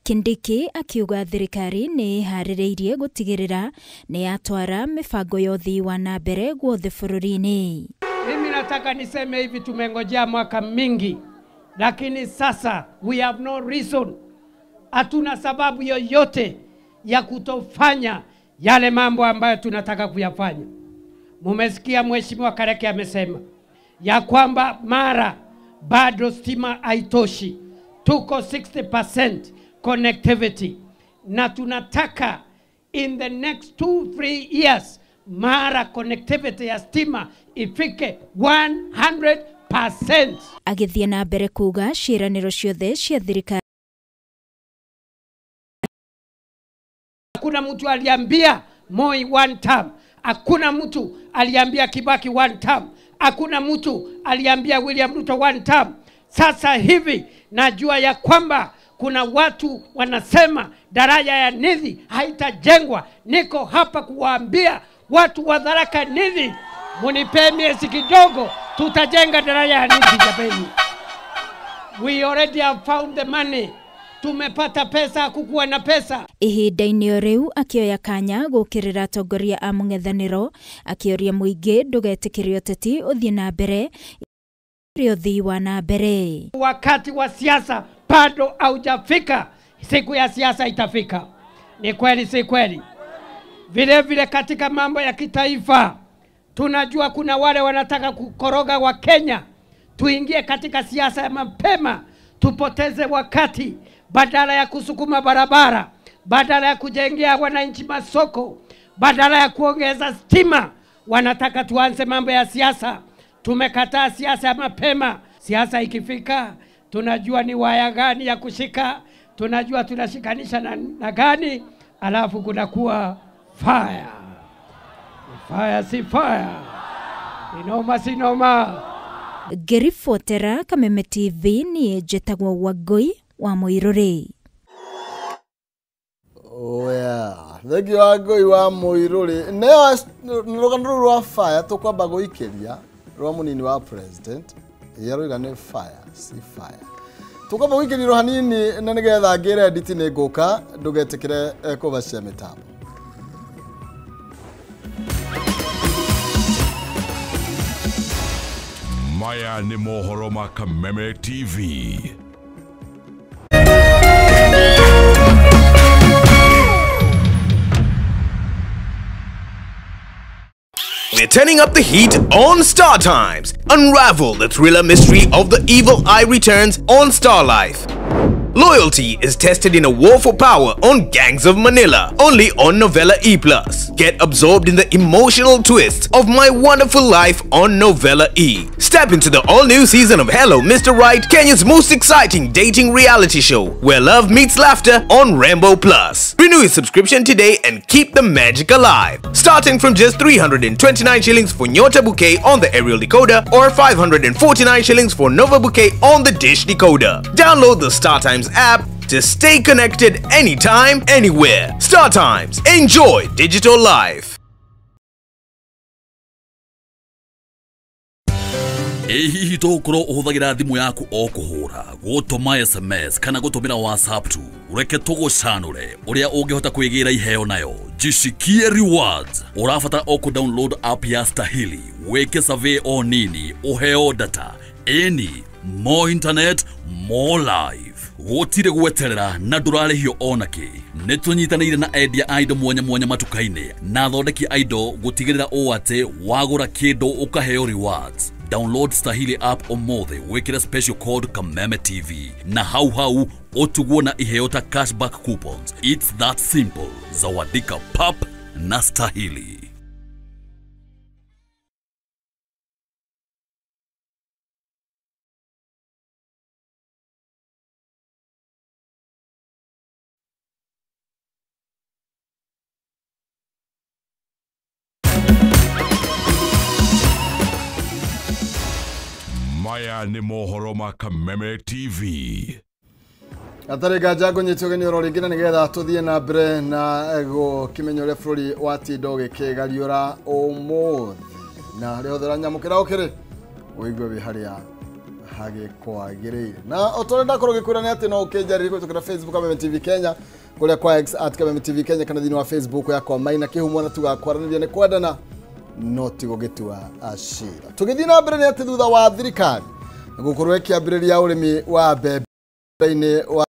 Kindiki akiuga thirikari nĩ ĩharĩrĩirie gũtigĩrĩra nĩ yatwara mĩbango ya ũthii wa na mbere guothe bũrũri-inĩ. Mimi nataka niseme hivi, tumengojea mwaka mingi, lakini sasa we have no reason, hatuna sababu yoyote ya kutofanya yale mambo ambayo tunataka kuyafanya. Mumesikia Mheshimiwa Kareke amesema ya kwamba mara bado stima haitoshi, tuko 60% connectivity, na tunataka in the next 2-3 years mara connectivity ya stima ifike 100%. Agĩthiĩ na mbere kuga ciĩranĩro ciothe cia thirikari. Hakuna mtu aliambia Moi one term, hakuna mtu aliambia Kibaki one term, hakuna mtu aliambia William Ruto one term. Sasa hivi najua ya kwamba kuna watu wanasema daraja ya Nithi haitajengwa. Niko hapa kuwaambia watu wa Tharaka Nithi, munipe miezi kidogo, tutajenga daraja ya Nithi jameni. We already have found the money. Tumepata pesa, kukuwa na pesa. Ihinda-inĩ o rĩu akĩoya kanya gũkĩrĩra atongoria a mũng'ethanĩro, akĩũria mũingĩ ndũgetĩkĩre ũteti ũthiĩ na mbere ũthii wa na mbere. Wakati wa siasa bado haujafika, siku ya siasa itafika. Ni kweli si kweli? Vile vile katika mambo ya kitaifa tunajua kuna wale wanataka kukoroga wa Kenya. Tuingie katika siasa ya mapema, tupoteze wakati, badala ya kusukuma barabara, badala ya kujengea wananchi masoko, badala ya kuongeza stima, wanataka tuanze mambo ya siasa. Tumekataa siasa ya mapema. Siasa ikifika, tunajua ni waya gani ya kushika, tunajua tunashikanisha na gani, alafu kunakuwa fire. Fire si fire. Inoma si noma. Ngĩribotera Kameme TV niĩ njĩtagwo Wangũi wa Mũirũrĩ. Oya, thengiũ Wangũi wa Mũirũrĩ. Nĩyo rũgano rũu rwa fire tũkwamba gũikĩria rwa mũnini wa president, yaroiga nĩ fire si fire. Tũkwamba gũikĩria rwo hanini na nĩgetha ngĩre edit nĩ ngũka, ndũgetĩkĩre kũbacia mĩtambo. Maya nĩ mohoro ma Kameme TV. We're turning up the heat on Star Times. Unravel the thriller mystery of The Evil Eye Returns on Star Life. Loyalty is tested in a war for power on Gangs of Manila, only on Novella E+. Get absorbed in the emotional twists of My Wonderful Life on Novella E. Step into the all-new season of Hello Mr. Right, Kenya's most exciting dating reality show, where love meets laughter on Rambo Plus. Renew your subscription today and keep the magic alive. Starting from just 329 shillings for Nyota Bouquet on the aerial decoder or 549 shillings for Nova Bouquet on the dish decoder. Download the Star Times app to stay connected anytime, anywhere. Star Times, enjoy digital life. Ĩ hihi tũgũkorwo ũhũthagĩra thimũ yaku o kũhũra, gũtũma SMS kana gũtũmĩra WhatsApp tu? Reke tũgũcanũre ũrĩa ũngĩhota kwĩgĩra iheo nayo. Jishikie rewards. Ũrabatara o kũ-download app ya Stahili, wĩke survey o nini, ũheo data. Ĩni, more internet, more life. Gũtirĩ gweterera na ndũrarĩhio ona kĩ. Nĩ tũnyitanĩire na endia a indo mwanya mwanya matuka-inĩ na athondeki a indo gũtigĩrĩra ũũ atĩ wagũra kĩndũ ũkaheo rewards. Download Stahili app ũmũthĩ wĩkĩre special code Kameme TV na hau hau ũtugwo na iheo ta cashback coupons. It's that simple. Zawadika pap na Stahili. Maya nĩ mohoro ma Kameme TV. Atarĩ nganja ngũnyite ũgeni oro rĩngĩ na nĩgetha tũthiĩ na mbere na gũkĩmenya ũrĩa bũrũri watinda ũgĩkĩgariũra ũmũthĩ, na harĩa hothe ũranyamũkĩra ũkĩrĩ ũigue wĩ harĩa Hagĩkwagĩrĩire. Na o ta ũrĩa ndakorwo ngĩkwĩra nĩ atĩ no ũkĩnjarĩrie kũhĩtũkĩra Facebook Kameme TV Kenya, kũrĩa kwa X at Kameme TV Kenya, kana thĩinĩ wa Facebook yakwa Maina Kĩhumo, na tugakwaranĩria nĩ kwendana no ti gũgĩtua cira. Tũgĩthiĩ na mbere nĩ atĩ thutha wa thirikari gũkorwo ĩkĩambĩrĩria ũrĩmi wa mbembe-inĩ wa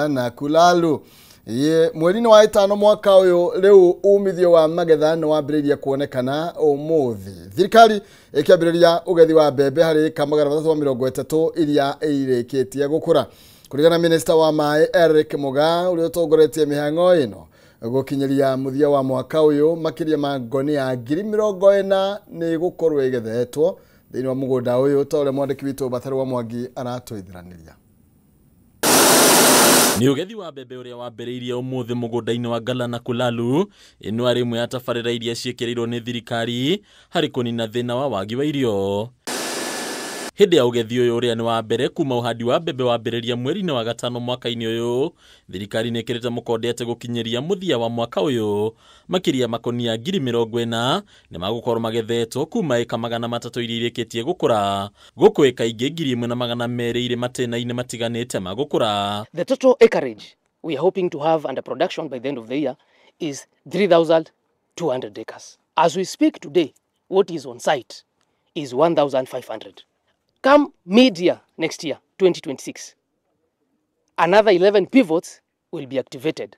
na Kulalu ye mweri-inĩ wa ĩtano mwaka ũyũ, rĩu umithio wa magetha nĩ wambĩrĩirie kuonekana ũmũthĩ. Thirikari ĩkĩambĩrĩria ũgethi wa mbembe harĩ ĩka 330 iria irĩkĩtie gũkũra. Kũringana na minista wa maĩ Eric Mugaa ũrĩa ũtongoretie mĩhang'o ĩno, gũkinyĩria mũthia wa mwaka ũyũ makĩria ma ngonia 40,000 nĩ gũkorwo ĩgethetwo thĩinĩ wa mũgũnda ũyũ, ta ũrĩa mwandĩki witũ Batharĩ wa Mwangi aratũithĩranĩria. Nĩ ũgethi wa mbembe ũrĩa wambĩrĩirie ũmũthĩ mũgũnda-inĩ wa Ngala na Kulalu. Ĩno arĩ ĩmwe ya tabarĩra iria ciĩkĩrĩirwo nĩ thirikari harĩ kũnina thĩna wa wagi wa irio. Hĩndĩ ya ũgethi ũyũ ũrĩa nĩ wa mbere kuma ũhandi wa mbembe wambĩrĩria mweri-inĩ wa gatano mwaka-inĩ ũyũ, thirikari nĩ ĩkĩrĩte mũkonde atĩ gũkinyĩria mũthia wa mwaka ũyũ makĩria makonia 40,000 nĩ magũkorwo magethetwo kuma ĩka 300 iria irĩkĩtie gũkũra, gũkũ ĩka ingĩ 1,200 irĩ matĩna-inĩ matiganĩte ma gũkũra. The total acreage we are hoping to have under production by the end of the year is 3,200 acres. As we speak today, what is on site is 1,500. Come mid-year next year, 2026, another 11 pivots will be activated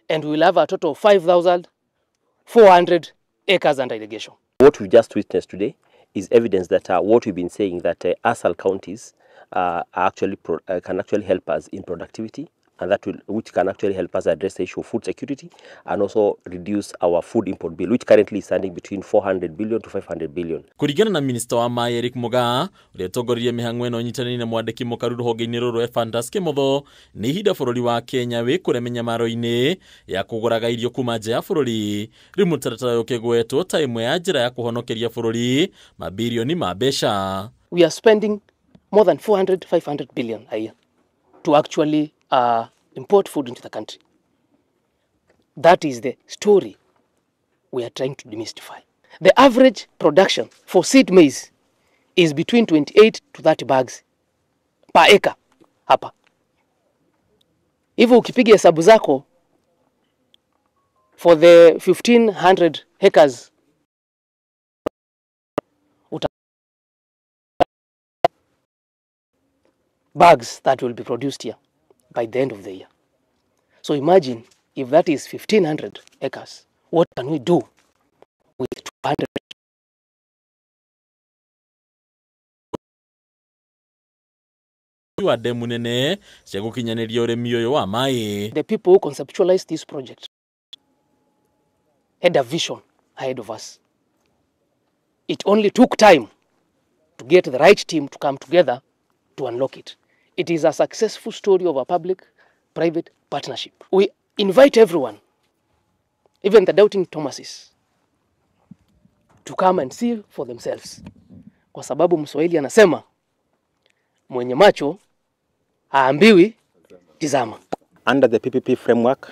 and we will have a total of 5,400 acres under irrigation. What we just witnessed today is evidence that what we've been saying, that ASAL counties are actually can actually help us in productivity, and that will, which can actually help us address the issue of food security and also reduce our food import bill, which currently is standing between 400 billion to 500 billion. Kũringana na minista wa maĩ Eric Mugaa ũrĩa ũtongoririe mĩhang'o ĩno nyitanĩire na mwandĩki mũkaru rũhonge-inĩ rũrũ Ephantus Kimotho, nĩ ihinda bũrũri wa Kenya wĩ kũrĩa mĩnyamaro-inĩ ya kũgũraga irio kuma nja ya bũrũri. Rĩu mũtaratara ũyũ ũkĩgwetwo ta ĩmwe ya njĩra ya kũhonokeria bũrũri mabirioni ma mbeca. We are spending more than 400, 500 billion a year to actually import food into the country. That is the story we are trying to demystify. The average production for seed maize is between 28 to 30 bags per acre hapa. Hivyo ukipiga hesabu zako for the 1500 acres bags that will be produced here by the end of the year. So imagine if that is 1500 acres, what can we do with 200? Wa demu nene cia gũkinyanĩria ũrĩmi ũyũ wa maĩ. The people who conceptualized this project had a vision ahead of us. It only took time to get the right team to come together to unlock it. It is a successful story of a public-private partnership. We invite everyone, even the doubting Thomases, to come and see for themselves. Kwa sababu Mswahili anasema, mwenye macho haambiwi tizama. Under the PPP framework,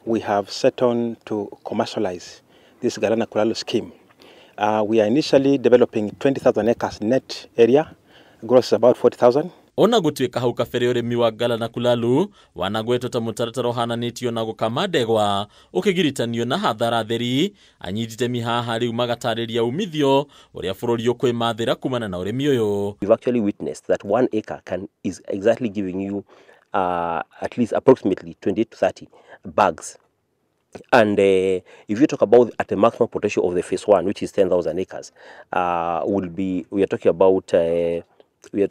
we have set on to commercialize this Galana Kulalu scheme. We are initially developing 20,000 acres net area, gross about 40,000. Ona gũtuĩka hau kabere ũrĩmi wa Galana Kulalu wanagwetwo ta mũtaratara ũhananĩtio na gũkama ndegwa ũkĩgiritanio na hathara theri, anyiti itemi haha rĩu magatarĩria umithio ũrĩa bũrũri ũkwĩmathĩra kumana na ũrĩmi ũyũ. We've actually witnessed that 1 acre is exactly giving you at least approximately 28 to 30 bags. And if you talk about at the maximum potential of the phase one, which is 10,000 acres, we are talking about 400. We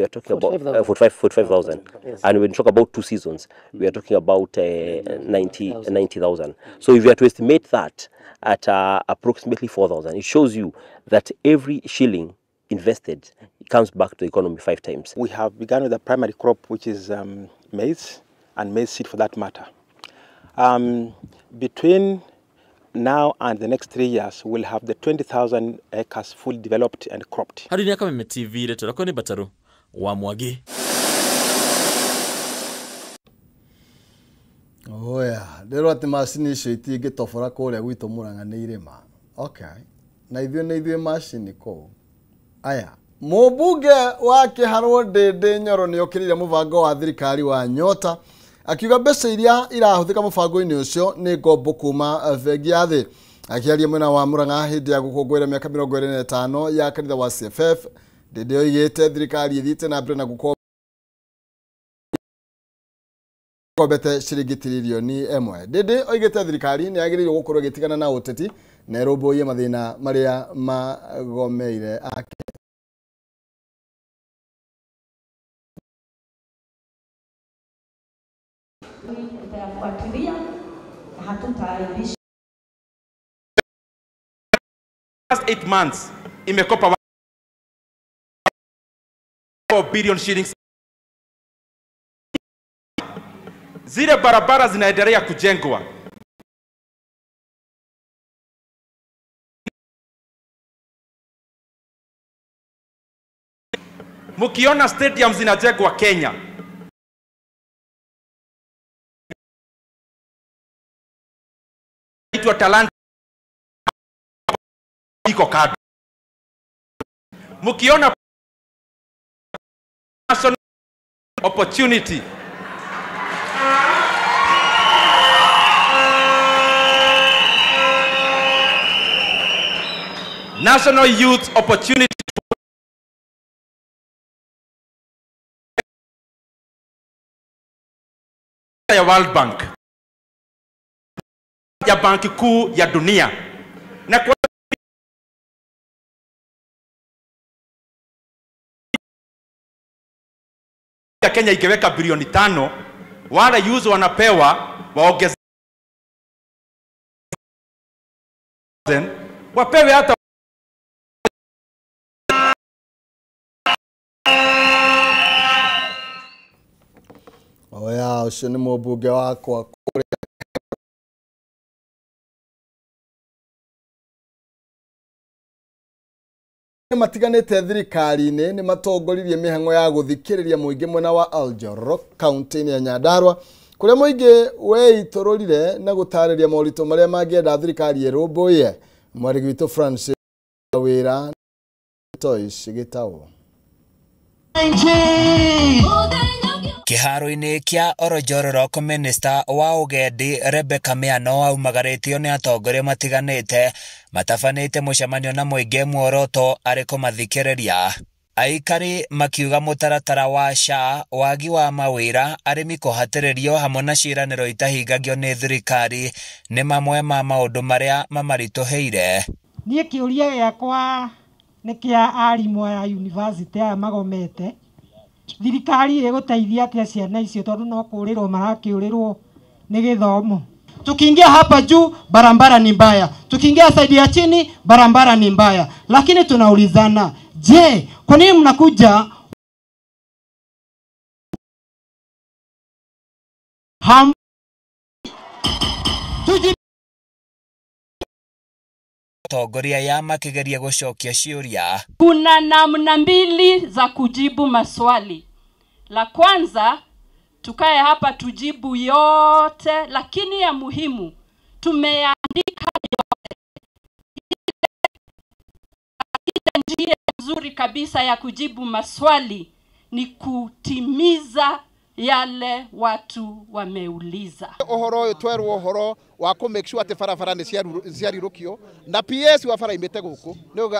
are talking about 45,000. Yes. And when we talk about 2 seasons, we are talking about 90,000. So if you are to estimate that at approximately 4,000, it shows you that every shilling invested comes back to the economy 5 times. We have begun with the primary crop, which is maize and maize seed for that matter. Between now and the next 3 years, we'll have the 20,000 acres fully developed and cropped. Harĩ nĩ Kameme TV rĩtwa rĩakwa nĩ Bataru wa Mwangi. Oya, ndĩrwo atĩ macini icio itingĩtobora kũrĩa gwitũ Murang'a nĩ irĩma. Okay. Na ithuĩ nĩ ithuĩ macini kũu. Aya, Mũmbunge wa Kĩharwo Ndĩndĩ Nyoro nĩokĩrĩire mũbango wa thirikari wa Nyota akiuga mbeca iria irahũthĩka mũbango-inĩ ũcio nĩ ngombo kuma bengi ya thĩ. Akĩaria mwena wa Murang'a hĩndĩ ya gũkũngũĩra mĩaka 25 ya kanitha wa CFF, Ndĩndĩ oigĩte thirikari ĩthiĩte na mbere na gũkombete ciringi tiririoni 1. Ndĩndĩ oigĩte thirikari nĩ yagĩrĩirwo gũkorwo ĩgĩtigana na ũteti na ĩrũmbũiye mathĩna marĩa magomeire ake. Tutayafuatilia na hatutaaibisha. Last 8 months imekopa 4 billion shillings. Zile barabara zinaendelea kujengwa. Mukiona stadium zinajengwa Kenya, itwa Talanta iko kado. Mukiona national opportunity National Youth Opportunity ya World Bank, ya Banki Kuu ya Dunia, na kwa ya Kenya ikiweka bilioni 5, wale youth wanapewa waongeze wapewe hata oya ucio ni mũmbunge wakwa kũrĩa matiganĩte thirikari-inĩ nĩ matongoririe mĩhang'o ya gũthikĩrĩria mũingĩ mwena wa Aljorok kaunti-inĩ ya Nyandarua kũrĩa mũingĩ weitũrũrire na gũtarĩria moritũ marĩa mangĩenda thirikari ĩrũmbũiye. Mwarĩgi witũ Francis wĩra Toys Gĩtaũ. Kĩharo-inĩ kĩa Orojororok, minista wa ũgendi Rebecca Miano aumagarĩtio nĩ atongoria matiganĩte matabanĩte mũcemanio na mũingĩ muoroto arĩ kũmathikĩrĩria. Aikari makiuga mũtaratara wa SHA, wagi wa mawĩra, arĩmi kũhatĩrĩrio hamwe na ciĩranĩro itahingagio nĩ thirikari nĩ mamwe ma maũndũ marĩa mamaritũhĩire. Niĩ kĩũria gĩakwa nĩ kĩa arimũ aya university aya magomete, thirikari ĩgũteithia atĩa ciana icio tondũ no kũũrĩrwo marakĩũrĩrwo nĩ gĩthomo. Tukiingia hapa juu barabara ni mbaya, tukiingia saidi ya chini barabara ni mbaya, lakini tunaulizana, je, kwa nini mnakuja Tongoria ya makigeria gũcokia ciũria. Kuna namna mbili za kujibu maswali. La kwanza, tukae hapa tujibu yote, lakini ya muhimu tumeandika yote. Ile njia nzuri kabisa ya kujibu maswali ni kutimiza yale watu wameuliza. Ohoro uyu twerwo ohoro wa ku make sure ati barabara ni ciarirukio na PS wa bara imite guku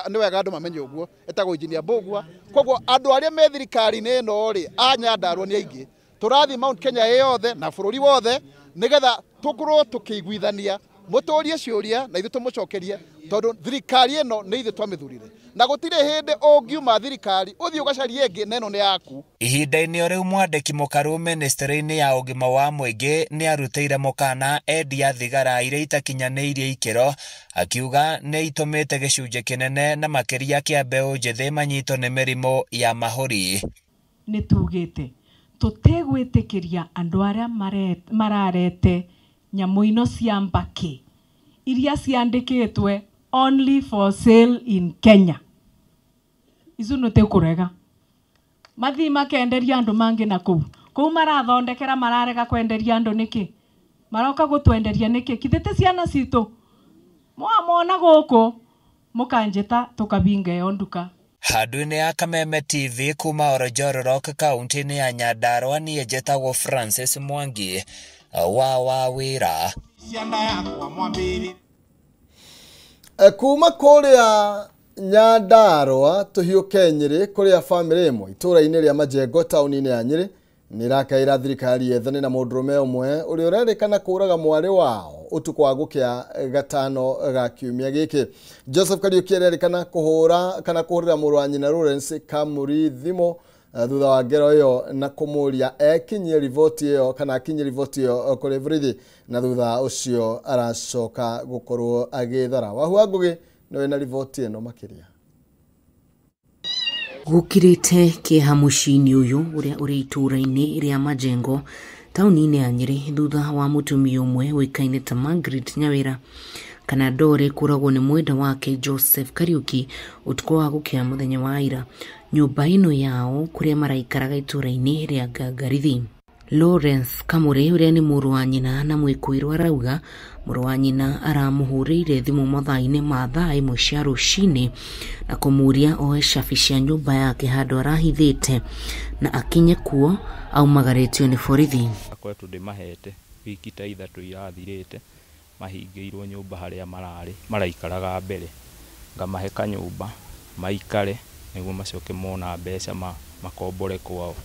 ni wega andu mamenye uguo etagwo engineer Mbugua. Koguo andu aria me thirikari-inĩ ĩno rĩ a Nyandarua nĩ aingĩ, tũrathiĩ Mount Kenya yothe na bũrũri wothe nigetha tukorwo tukĩiguithania, mũtũrie ciũria na ithuĩ tũmũcokerie, tondũ thirikari ĩno nĩ ithuĩ twamĩthurire na gũtirĩ hĩndĩ ũngiuma thirikari ũthiĩ ũgacarie ĩngĩ na ĩno nĩ yaku. Ihinda-inĩ o rĩu mwandĩki mũkaru ministry-inĩ ya ũgima wa mũingĩ nĩ arutĩire mũkana endia thigara iria itakinyanĩirie ikĩro, akiuga nĩ itũmĩte gĩcunjĩ kĩnene na makĩria kĩa mbeũ njĩthĩ manyitwo nĩ mĩrimũ ya mahũri. Nĩ tugĩte tũtegwĩtĩkĩria andũ arĩa mararete nyamũ ino cia mbakĩ iria ciandĩkĩtwe only for sale in Kenya. Icu nĩ tũkũrega mathi makenderia andũ mangĩ na kũu kũu marathondekera mararega kwenderia andũ nĩkĩ maroka gũtwenderia nĩkĩ kithĩte ciana citũ mwamona gũkũ mũkanjĩta tũkabinga ĩyo nduka. Handũ-inĩ ya Kameme TV kuma Oronjororok kaunti-inĩ ya Nyandarua, niĩ njĩtagwo Francis Mwangi wa wĩra. Kuma kũrĩa Nyandarua tũhiũke Nyĩrĩ kũrĩa bamĩrĩ ĩmwe itũũra-inĩ rĩa Majengo taũni-inĩ ya Nyĩrĩ nĩrakaĩra thirikari yethane na mũndũrũme ũmwe ũrĩa ũrerĩkana kũũraga mwarĩ wao ũtukũ wa gũkĩa gatano ga kiumia gĩkĩ. Joseph Kariuki arerĩkana kũhũra kana kũhũrĩra mũrũ wa nyina Lawrence Kamuri thimũ thutha wa ngero ĩyo na kũmũria ekinyie riboti ĩyo kana akinyie riboti ĩyo kũrĩ borithi, na thutha ũcio aracoka gũkorwo agĩthara. Wahu wa Ngũgĩ nĩwe na riboti ĩno makĩria. Gũkirĩte kĩeha mũciĩ-inĩ ũyũ ũrĩa ũrĩ itũũra-inĩ rĩa Majengo taũni-inĩ ya Nyĩrĩ thutha wa mũtumia ũmwe ũĩkaine ta Margaret Nyawĩra kana Ndore kũragwo nĩ mwenda wake Joseph Kariuki ũtukũ wa gũkĩa mũthenya wa ira nyũmba ĩno yao kũrĩa maraikaraga itũũra-inĩ rĩa Ngangarithi. Lawrence Kamuri ũrĩa nĩ mũrũ wa nyina na mwĩkũĩrwo arauga mũrũ wa nyina aramũhũrĩire thimũ mathaa-inĩ ma thaa 1 cia rũcinĩ na kũmũria oe cabi cia nyũmba yake handũ arahithĩte na akinye kuo aumagarĩtio nĩ borithi. Akoretwo ndĩmahete wiki ta 3 irathirĩte mahingĩirwo nyũmba harĩa mararĩ maraikaraga mbere, ngamahe kanyũmba maikare nĩguo macoke mona mbeca makombore kwao.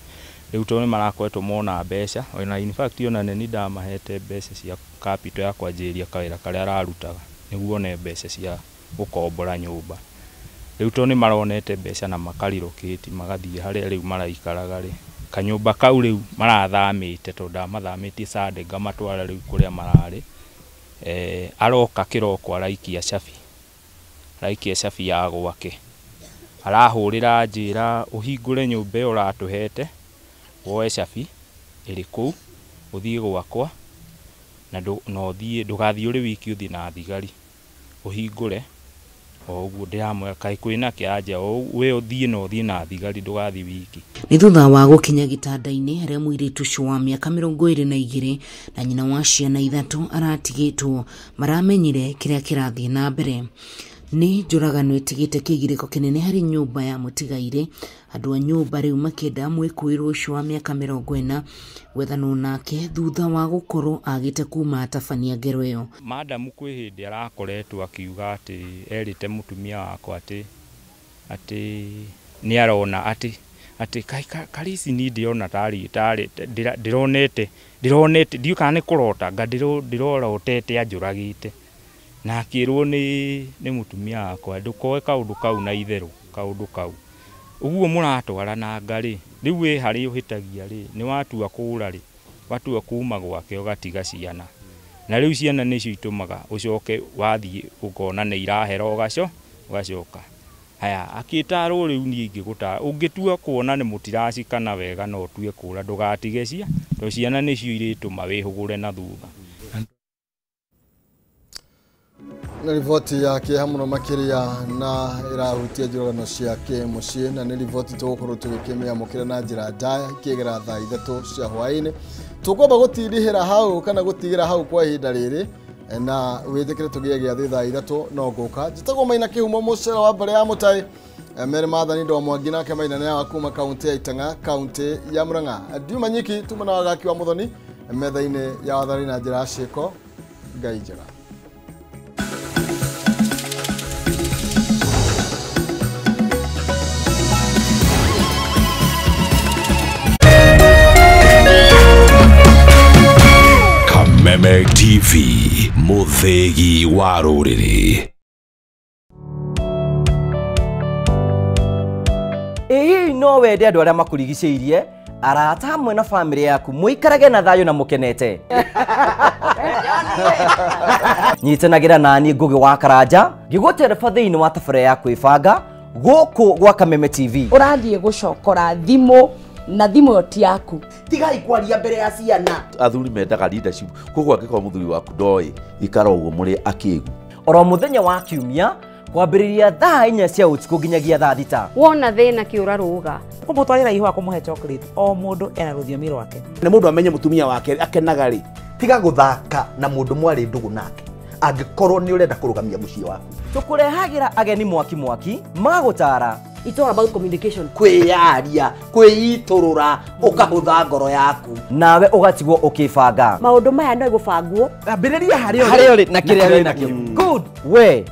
Rĩu tondũ nĩmarakoretwo mona mbeca, ona in fact ona nĩ ndamahete mbeca cia capital ya kwanjĩrĩria kawĩra karĩa ararutaga nĩguo one mbeca cia gũkombora nyũmba. Rĩu tondũ nĩmaronete mbeca na makarilokĩti magathiĩ harĩa rĩu maraikaraga rĩ, kanyũmba kau rĩu marathamĩte tondũ ndamathamĩtie Sunday ngamatwara rĩu kũrĩa mararĩ. Aroka kĩroko araikia cabi ya gwake, arahũrĩra njĩra ũhingũre nyũmba ĩyo ũratũhete woe cabi ĩrĩ kũu ũthiĩ gwakwa na ũthiĩ ndũgathiĩ ũrĩ wiki ũthiĩ na thigari ũhingũre o ũguo ndĩramwĩra kaĩ kwĩna kĩanja we ũthiĩ na ũthiĩ na thigari ndũgathiĩ wiki. Nĩ thutha wa gũkinya gĩtanda-inĩ harĩa mũirĩtu ũcio wa mĩaka 22 na nyina wa ciana 3 aratigĩtwo maramenyire kĩrĩa kĩrathiĩ na mbere. Nĩ njũragano ĩtigĩte kĩgirĩko kĩnene harĩ nyũmba ya mũtigairĩ, andũ a nyũmba rĩu makĩenda mwĩkũĩrwo ũcio wa mĩaka 40 gwethanwo nake thutha wa gũkorwo agĩte kuma atabania ngero ĩyo. Madamu kwĩ hĩndĩ arakoretwo akiuga atĩ erĩte mũtumia wakwa atĩ nĩ arona atĩ Karisi ni ndĩrona tarĩ ndĩronete ndiũ kana nĩ kũrota nga ndĩrorotete anjũragĩte, na akĩrwo nĩ mũtumia wakwa ndũkoe kaũndũ kau na itherũ kaũndũ kau ũguo mũratwarana nga rĩ, rĩu wĩ harĩa ũhĩtagia rĩ, nĩ watua kũũra rĩ, watua kuma gwake ũgatiga ciana, na rĩu ciana nĩcio itũmaga ũcoke wathiĩ ũkona nĩ irahera ũgacoka. Haya akĩtarwo rĩu niĩ ingĩgũtara ũngĩtua kuona nĩ mũtiracikana wega no ũtue kũũra ndũgatige tondũ ciana nĩcio irĩtũma wĩhũgũre na thutha. Nĩ riboti ya kĩeha mũno makĩria na ĩrahutia njũragano cia kĩmũciĩ, na nĩ riboti tũgũkorwo tũgĩkĩmĩamũkĩra na njĩra ndaya ikĩgera thaa 3 cia hwaĩ-inĩ. Tũkwamba gũtirihĩra hau kana gũtigĩra hau kwa ihinda rĩrĩ na wĩtĩkĩre tũgĩe gĩathĩ thaa 3 no ngũka. Njĩtagwo Maina Kĩhumo mũcera wa mbere ya mũtai Mary Mathani ndo Mwangi nake Maina nĩ wa kuma kaunti ya Itang'a kaunti ya Murang'a. Ndiuma nyiki tuma na wagaki wa Muthoni metha-inĩ ya wathani na njĩra ya ciĩko. Ngai njega. Kameme TV, mũthĩgi wa rũrĩrĩ. Ĩĩ no wende andũ arĩa makũrigicĩirie, arata hamwe na bamĩrĩ yaku mũikarage na thayũ na mũkenete. Nyitanagĩra nani Ngũgĩ wa Karanja ngĩgũtereba thĩinĩ wa tabarĩra ya kwĩbanga gũkũ gwa Kameme TV. Ũrathiĩ gũcokora thimũ na thimũ ĩyo ti yaku. Tigai kwaria mbere ya ciana. Athuri mendaga leadership, koguo angĩkorwo mũthuri waku ndoĩ ikara ũguo mũrĩ akĩgu. Oro mũthenya wa kiumia kwambĩrĩria thaa 4 cia ũtukũ nginyagia thaa 6. Wona thĩna kĩũra rũga. Kũmũtwarĩra ihũa kũmũhe chocolate, o mũndũ ena rũthiomi rwake. Nĩ mũndũ amenye mũtumia wake akenaga rĩ, tiga gũthaka na mũndũ mwarĩ ndũgũ nake. Angĩkorwo nĩ ũrenda kũrũgamia mũciĩ waku. Tũkũrehagĩra ageni mwaki mwaki magũtara. It's all about communication. Kwĩyaria, kwĩitũrũra, ũkahũtha ngoro yaku. Nawe ũgatigwo ũkĩbanga. Maũndũ maya no gũbangwo. Ambĩrĩria harĩa ũrĩ na kĩrĩa wĩ nakĩo. Good. We.